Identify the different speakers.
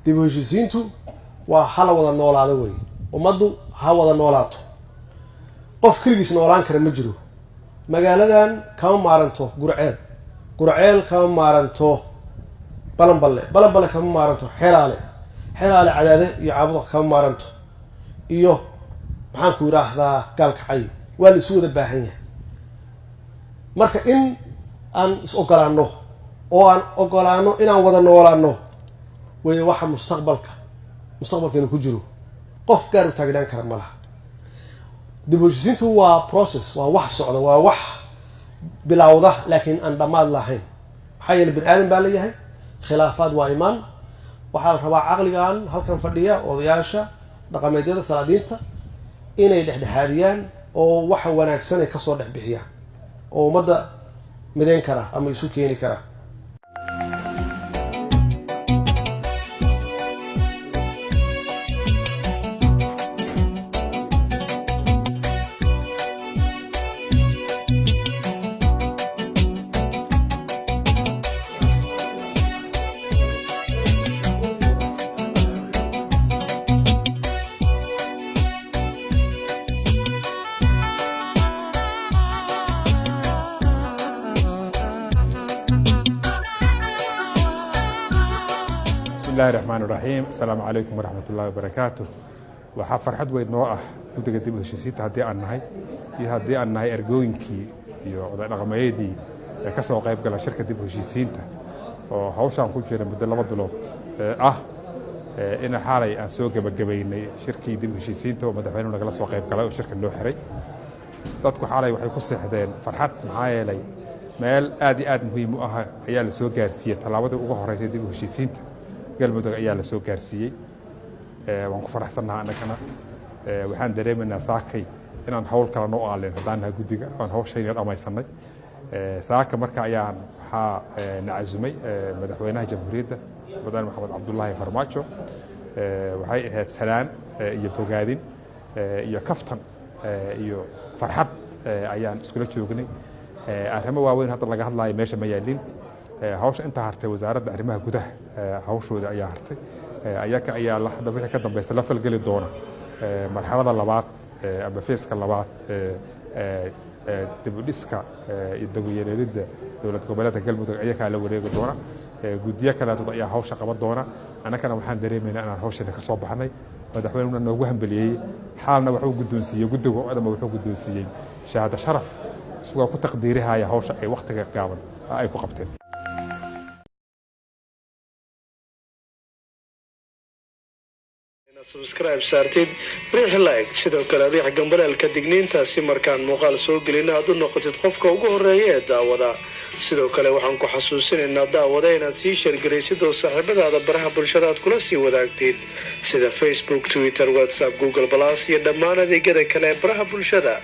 Speaker 1: Dib u heshiisiintu waa hala wada noolaado wey, ummaddu ha wada noolaato. Qof keligiis noolaan kara ma jiro. Magaaladan kama maaranto Gurceel, Gurceel kama maaranto Balanballe, Balanballe kama maaranto Xeraale, Xeraale Cadaade iyo Caabudaaq kama maaranto, iyo maxaan ku yidhaahdaa, Gaalkacyo. Waa la isu wada baahan yahay. Marka in aan is ogolaano oo aan ogolaano inaan wada noolaano wey waxa mustaqbalkeena ku jiro. Qof gaar u taagnaan kara ma laha. Dib u heshiisiintu waa process, waa wax socda, waa wax bilowda laakiin aan dhammaad lahayn. Maxaa yeele, bini aadan baa leeyahay, khilaafaad waa imaan. Waxaa la rabaa caqligan halkan fadhiya, odayaasha dhaqameedyada, salaadiinta, inay dhexdhexaadiyaan oo waxa wanaagsan ay kasoo dhex bixiyaan oo ummadda mideyn kara ama isu keeni kara.
Speaker 2: Bismi illahi raxmaan iraxiim. Asalaamu calaykum waraxmat ullahi wabarakaatu. Waxaa farxad weyn noo ah guddiga dib u heshiisiinta haddii aan nahay iyo haddii aan nahay ergooyinkii iyo oday dhaqameeyadii ee ka soo qayb gala shirka dib u heshiisiinta oo hawshaan ku jira muddo 2 bilood ah, in xaalay aan soo gebagabaynay shirkii dib u heshiisiinta oo madaxweynuhu nagala soo qayb galay oo shirka loo xiray. Dadku xaalay waxay ku seexdeen farxad, maxaa yeelay meel aad iyo aad muhiim u ah ayaa la soo gaarsiiyey. Tallaabadii ugu horeysay dib u heshiisiinta Galmudug ayaa la soo gaarsiiyey. Waan ku faraxsannaha annagana. Waxaan dareemaynaa saakay inaan hawl kale noo aalin haddaan nahay guddiga aan hawshayna dhammaysanay. Saaka marka ayaan waxaa na casumay madaxweynaha jamhuuriyadda, Mudane Maxamed Cabdullaahi Farmaajo. Waxay ahayd salaan iyo bogaadin iyo kaftan iyo farxad ayaan iskula joognay. Arrimo waaweyn hadda laga hadlayo meesha ma yaalin. Hawsha intaa hartay, wasaaradda arrimaha gudaha hawshooda ayaa hartay. Ayaka ayaa hadda wixii ka dambeysa la falgeli doona marxalada labaad ama phase-ka labaad, dib u dhiska iyo daguyereelidda dowlad goboleedka Galmudug. Ayakaa la wareegi doona, guddiyo kaleetood ayaa hawsha qaban doona. Annagana waxaan dareemaynaa inaan hawshana ka soo baxnay. Madaxweynuna noogu hambeliyey, xaalna waxuu guddoonsiiyey guddiga oo dhanba, wuxuu guddoonsiiyey shahaado sharaf, isagoo ku taqdiirihaya hawsha ay wakhtiga gaaban ay ku qabteen.
Speaker 3: Subscribe saartid, riix like, sidoo kale riix gambaleelka digniinta si markaan muuqaal soo gelin aad u noqotid qofka ugu horeeya ee daawada. Sidoo kale waxaan ku xasuusinaynaa, daawada, inaad sii share-garaysid oo saaxiibadaada baraha bulshada aad kula sii wadaagtid, sida Facebook, Twitter, WhatsApp, Google Plus iyo dhammaan adeegyada kale ee baraha bulshada.